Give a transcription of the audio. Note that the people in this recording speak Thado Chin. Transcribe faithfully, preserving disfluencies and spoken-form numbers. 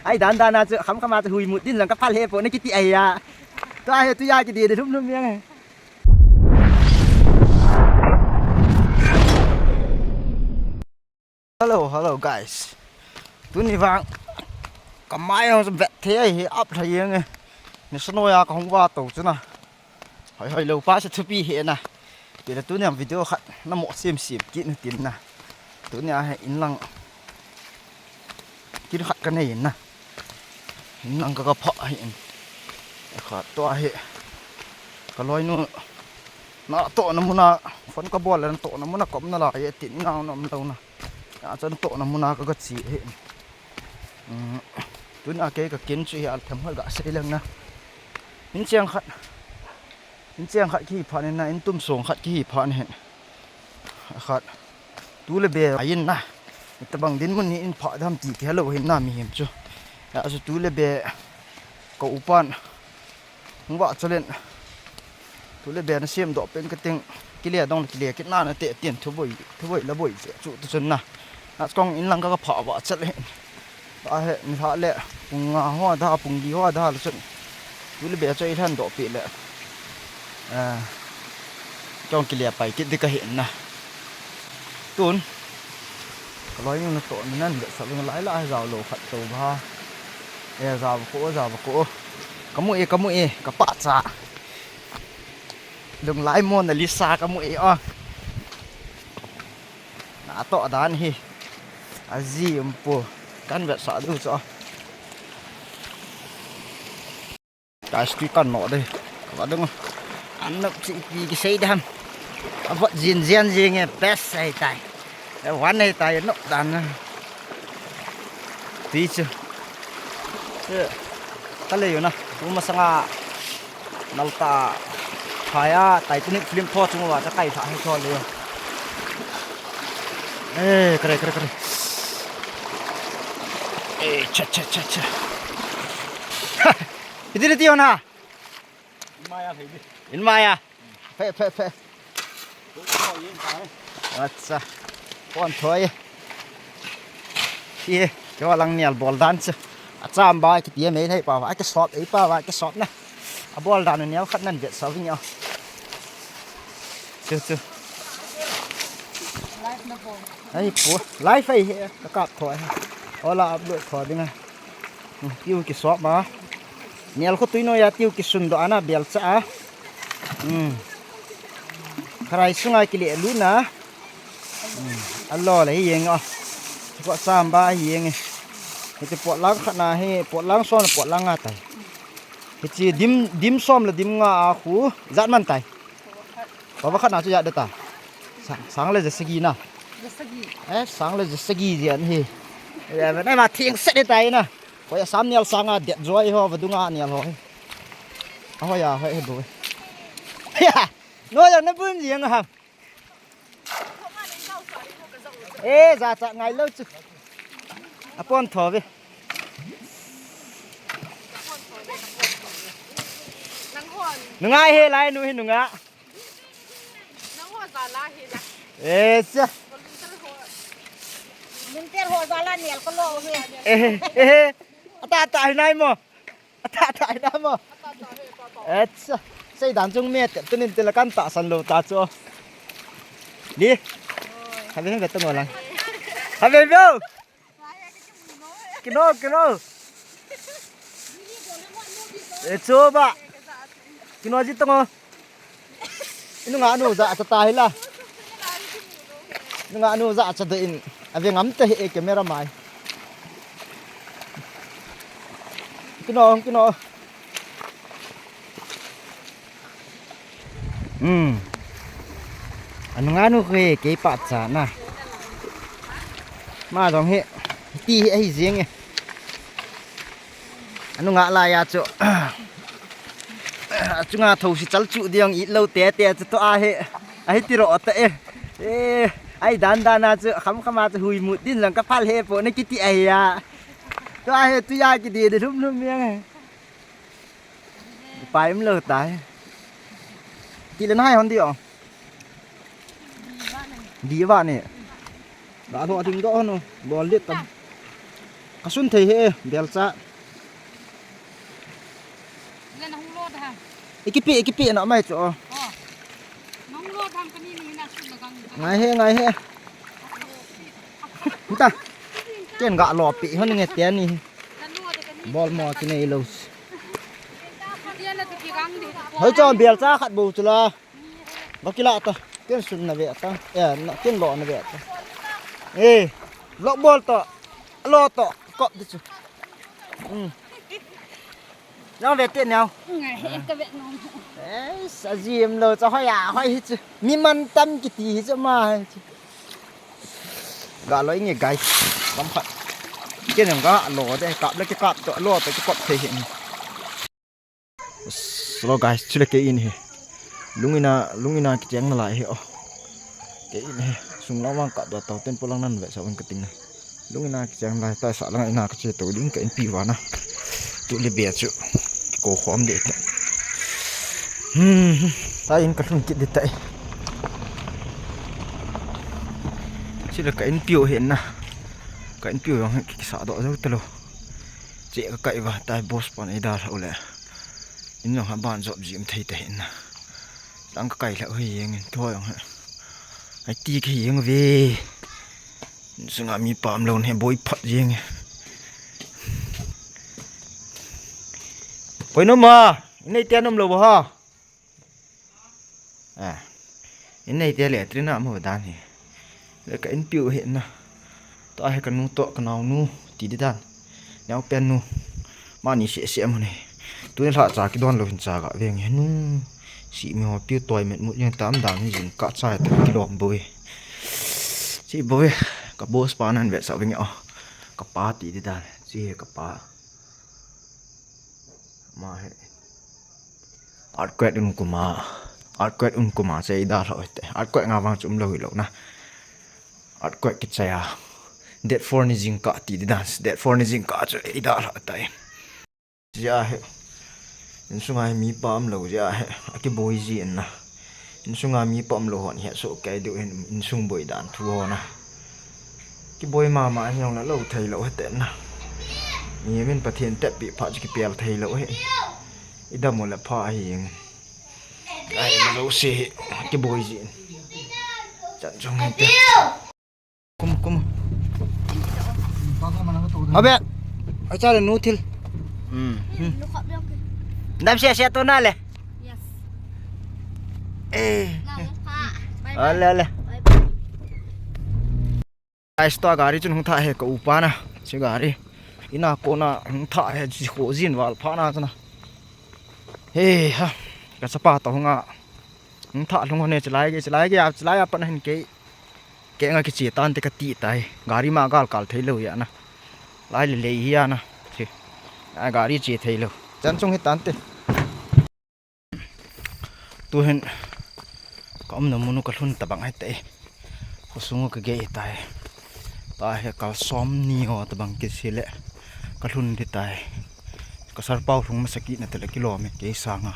Ai dan dan a chu kham kham a chu hui mut din lang ka phal he po na kiti ai ya. Tua hi tu ya kiti de lhum lhum yang. Hello, hello guys. Tuni vang ka mai hong vet the ai hi ap tha yang e. Ni sano ya ka hong va to chu na. Hoi hoi lo pa se thupi he na. Ti le tuni ang video khat na mo sim sim kit na tin na. Tuni a he in lang kin khat ka nei na. In lang ka ka pha he in. Khat to he. Ka loi nu na to na muna phone ka bol na to na muna kom na la ye tin na na lo na. Ya chan to na muna ka ka chi he. Tuni a ke ka kin chu hi al them hoi ga sei lang na. In chiang khat. In chiang khat ki pha ne na in tum song khat ki pha ne. Khat. Tu le be a in na. Tabang din mun ni in pha dam ti ke lo hin na mi him chu. Ya chu tu le be ka upan. Hung va chalen. Tu le be na siam do pen ka ting. Kile dong kile kit na na te tin thu boi thu boi la boi che chu tu chun na. Na kong in lang ka ka pha va chal hin. Ahe, ni ha le, pung nga ho da, pung li ho da, le chun. Tu le be choi than do pi le. Ah, kong kile pai kit di ka hin na. Tun. Ka loi nu na to ni nan le sa lung lai la zau lo khat to ba. E zau ko, zau ko. Ka mu e, ka mu e, ka pa cha. Lung lai mo na li sa ka mu e a. Na to dan hi. A zi um pu. Kan vet sa du cho. Ka sti kan no de. Ka dong. An nok chi pi ki sei dam. A vot zin zian zin nge best sai tai. E wan nei tai no dan na. Ti chu. Ka le yo na. Tu ma sanga. Nalta phaya Titanic film tho chung wa ta kai tha hai tho le. Eh, kare kare kare. Eh, cha cha cha cha. Iti iti ona. Maya hai di. In maya. Phe phe phe. Acha. Pon thoi. Ye, ke wa lang nial bol dan chu. A cham ba ki ti mai thei pa wa, ke sop ei pa wa, ke sop na. A bol dan nial khat nan vet sa ving yo. Chu chu. Ai pu, live ai he, ka kap thoi. Hola upload thoi ding a. Tiu ki sop ma. Nial khu tui no ya tiu ki sun do ana bel cha a. Hmm. Kharai sunga ki le lu na. Hmm. A lo le hi yeng a. Ko cham ba hi yeng. Hi ti pot lang khat na hi, pot lang son pot lang nga tai. Hi ti dim dim som le dim nga a khu zat man tai. Pava khat na chu ya da ta. Sang, sang le ja sagi na. Ja sagi. Eh, sang le ja sagi ji an hi. Ya, na ma thing set ta na. Ko ya sam nial sanga det joi ho, vadunga nial ho. A ho ya, ho he bo. Ya. No ya na bun ji ang ha. Eh, ja cha ngai lo chu. A pon tho ve. Nunga he lai nu he nunga. Nang ho jala hi na. Eh, cha. Volunteer ho. Volunteer ho jala nial ko lo hi. Eh, eh. Ata ata hi nai mo. Ata ata hi nai mo. Ata ata hi, ata ata. Eh, cha. Sei dan chung me te tunin te la kan ta san lo ta chu. Ni. Oi. Habe be to ngolang. Habe be. Kino, kino. E choba. Kino ji tongo. Inu nga nu ja cha ta hila. Inu nga nu ja cha de in. Ave ngam te he camera mai. Kino, kino. Hmm. Anu nga nu khe kei pa cha na. Ma jong he. Ti he ahi jeng e. Anu nga la ya chu. Chunga tho si chal chu diang it lo te te chu to a he. Ahi ti ro ta e. E, ai dan dan a chu kham kham a chu hui mut din lang ka phal he po na kiti ai ya. To a he tu ya ki di de lhum lhum yang e. Pai um lo tai. Ti le nai hon di o. Di va ne. Da lo ding do no. Bol lit tam. Ka sun thei he, belcha. Ikipi, ikipi na mai chu. Ngai he, ngai he. Nta. Ken ga lo pi hon nge te ni. Bol mo ki nei lo. Hoi cho belcha khat bo chu la. Ba kila ta. Ken sun na ve ta. Eh, na ken lo na ve ta. Eh, lo bol ta. Lo ta. Kop di chu. Hmm. Nang ve te neo. Ngai he ka ve nom. Eh, sa jim lo cha hoi a, hoi hi chu. Mi man tam kiti hi chu ma hi chu. Ga lo inge guys. Kam khat. Ken ga lo de kap le ki kap to lo to ki kop thei hi. Hello guys, chule kei in hi. Lungina, lungina kicheng na lai hi o. Kei in hi. Sung lang wang ka do tau ten polang nan ve sa wang ka ting na. Lungina kicheng lai ta sa lang ina ka che to ding ka in pi wa na. Tu le be chu. Ko khom de ta. Hmm. Ta in ka lhun kit de ta. Chule ka in piu hi na. Ka in piu yang ki sa do zo ta lo. Che ka kai va ta boss pan ei da lo le. In jong ha ban jop jim thei te hin. Tang ka kai lheh hi jeng in thoi jong ha. Ai ti ka hi jeng ve. Sunga mi pam lo ne boi phat jeng. Koi nom ma, nei te nom lo ba ha. Ah. In nei te le trin a mo dan hi. Le ka in piu hi na. Ta he ka nu to ka nau nu ti di dan. Nau pen nu. Mani se se mo ni. Tu ni hla cha ki don lo hin cha ga veng he nu. Si mi ho piu toi met mut yang tam dan ni jing ka cha ta ki lom bo e. Si bo e. Ka boss pa nan ve sa veng o. Ka pa ti di dan. Si he ka pa. Ma he. Earthquake un kuma. Earthquake un kuma che i da lo te. Earthquake nga vang chum lo hi lo na. Earthquake ki che a. Date four ni jing ka ti di dan. Date four ni jing ka chu i da lo tai. Jia he. In sunga he mi pam lo jia he. A ki boi ji in na. In sunga mi pam lo hon he so kai du in, in sung boi dan thu hon na. Ki boi mama hi jong la lo thei lo he te na. Mi min Pathen te pi pha ki pel thei lo he. I da mo la pha hi jing. Ai lo se he. Ki boi ji in. Chan chung he te. Kum, kum. Abe. Acha le nu thil. Hmm. Dam sia sia to na le. Yes. Eh. Ale, ale. Ai sto gari chun hung tha he ka upa na. Si gari. Ina ko na hung tha he si kho jin val pha na chana. He ha. Ka chapa to hung a. Hung tha lhung ne chilai ge, chilai ge, chilai a pan hin ke. Ke nga kiche tante ka ti tai. Gari ma gal kal thei lo ya na. Lai le lei hi ya na. Che. A gari che thei lo. Chan chung hi tante. Tu hin ka um na munu ka lhun ta bang hai te. Khosung ka ge tai. Ta he kal som ni ho ta bang ki si le. Ka lhun di tai. Ka sar pau lhung ma saki na te le kilo me ke sanga.